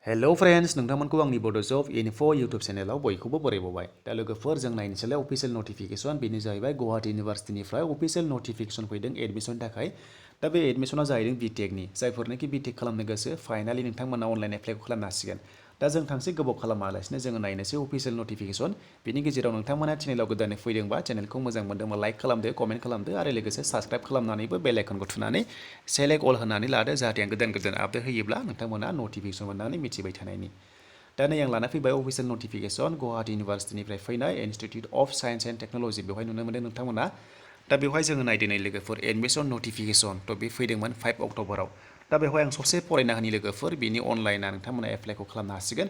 hello friends नोंथांमोनखौ आंनि बड' जब info YouTube चेनेलाव बयखौबो बरायबावबाय दा लोगोफोर जों नायनोसैलाय अफिशियेल नटिफिकेशन बेनो जाहैबाय गुवाहाटी इउनिभार्सिटिनिफ्राय अफिशियेल नटिफिकेशन फैदों एडमिशन थाखाय दा बे एडमिशना जाहैदों B.Tech नि जायफोरनाखि B.Tech खालामनो गोसो फाइनालि नोंथांमोना अनलाइन एप्लाइखौ खालामनो हासिगोन दा जों थांसै गोबाव खालामालासिनो जोङो नायनोसै अफिशियेल नटिफिकेशन बेनि गेजेराव नोंथांमोना चेनेलाव गोदानै फैदोंबा चेनेलखौ मोजां मोनदोंबा लाइक खालामदो कमेन्ट खालामदो आरो लोगोसे साबस्क्राइब खालामनानैबो बेल आइकनखौ थुनानै सेलेक्ट अल होनानै लादो जाहाथे आं गोदान गोदान आपडेट होयोब्ला नोंथांमोना नटिफिकेशन मोननानै मिथिबाय थानायनि दा नै आं लाना फैबाय अफिशियेल नटिफिकेशन गुवाहाटी इउनिभार्सिटिनिफ्राय फैनाय institute of science and technology बेवहाय नुनो मोनदों नोंथांमोना दा बेवहाय जोङो नायदो नै लोगोफोर एडमिशन नटिफिकेशन थ' बे फैदोंमोन 5 अक्ट'बराव दा बेवहाय आं ससे फरायना होनि लोगोफोर बेनि अनलाइना नोंथांमोना एप्लाइखौ खालामनो हासिगोन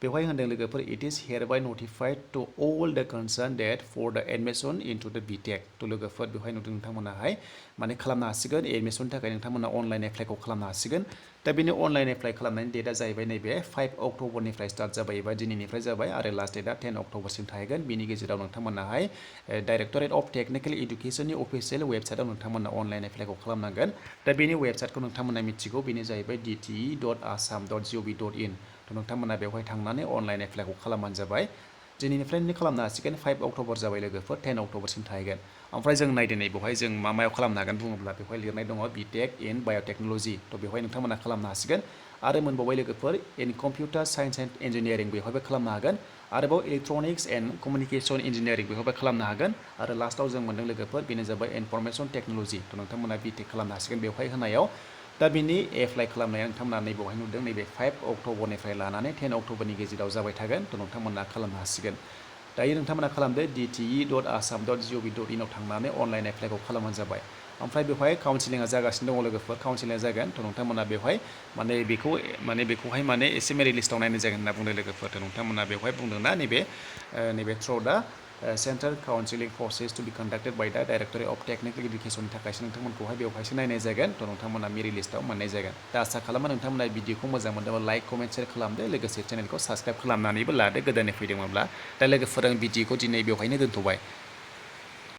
बेवहाय होनदों लोगोफोर it is here by notified to all the concern date for the admission into the B.Tech थ' लोगोफोर बेवहाय नुदों नोंथांमोनाहाय माने खालामनो हासिगोन एडमिशननि थाखाय नोंथांमोना अनलाइन एप्लाइखौ खालामनो हासिगोन दा बेनि अनलाइन एप्लाइ खालामनायनि डेटआ जाहैबाय नैबे 5 अक्ट'बरनिफ्राय स्टार्ट जाबाय एबा दिनैनिफ्राय जाबाय आरो लास्ट डेटआ 10 अक्ट'बरसिम थाहैगोन बिनि गेजेराव नोंथांमोनाहाय डाइरेक्टरेट अफ टेक्निकेल इडुकेसननि अफिसियेल वेबसाइटआव नोंथांमोना अनलाइन एप्लाइखौ खालामनांगोन दा बेनि वेबसाइटखौ नोंथांमोना मिथिगौ बेनो जाहैबाय dte.assam.gov.in थ' नोंथांमोना बेवहाय थांनानै अनलाइन एप्लाइखौ खालामबानो जाबाय दिनैनिफ्रायनो खालामनो हासिगोन 5 अक्ट'बर जाबाय लोगोफोर 10 अक्ट'बरसिम थाहैगोन ओमफ्राय जों नायदो नै बेवहाय जों मायाव खालामनो हागोन बुङोब्ला बेवहाय लिरनाय दङ B.Tech in बाय'टेक्न'लजि थ' बेवहाय नोंथांमोना खालामनो हासिगोन आरो मोनबावबाय लोगोफोर इन कम्पिउटार साइन्स एन्ड इन्जिनियारिं बेवहायबो खालामनो हागोन आरोबाव इलेक्ट्रनिक्स एन्ड कमिउनिकेसन इन्जिनियारिं बेवहायबो खालामनो हागोन आरो लास्टआव जों मोनदों लोगोफोर बेनो जाबाय इनफरमेसन टेक्न'लजि थ' नोंथांमोना B.Tech खालामनो हासिगोन बेवहाय होनायाव दा बिनि एप्लाइ खालामनाया नोंथांमोना नैबेवहाय नुदों नैबे 5 अक्ट'बरनिफ्राय लानानै 10 अक्ट'बरनि गेजेराव जाबाय थागोन थ' नोंथांमोना खालामनो हासिगोन दायो नोंथांमोना खालामदो dte.assam.gov.in आव थांनानै अनलाइन एप्लाइखौ खालामबानो जाबाय ओमफ्राय बेवहाय काउन्सिलिंआ जागासिनो दङ लोगोफोर काउन्सिलिंआ जागोन थ' नोंथांमोना बेवहाय बेखौहाय एसे मेरिट लिस्टआव नायनाय जागोन होनना बुंदों लोगोफोर थ' नोंथांमोना बेवहाय बुंदोंना नैबे through the central counselling process to be conducted by the directorate of technical इडुकेसननि थाखायसो नोंथांमोनखौहाय बेवहायसो नायनाय जागोन थ' नोंथांमोना मेरिट लिस्टआव मोननाय जागोन दा आसा खालामो नोंथांमोना भिडिअखौ मोजां मोनदोंबा लाइक कमेन्ट शेयार खालामदो लोगोसे चेनेलखौ साबस्क्राइब खालामनानैबो लादो गोदानै फैदोंमोनब्ला दा लोगोफोर आं भिडिअखौ दिनै बेवहायनो दोनथ'बाय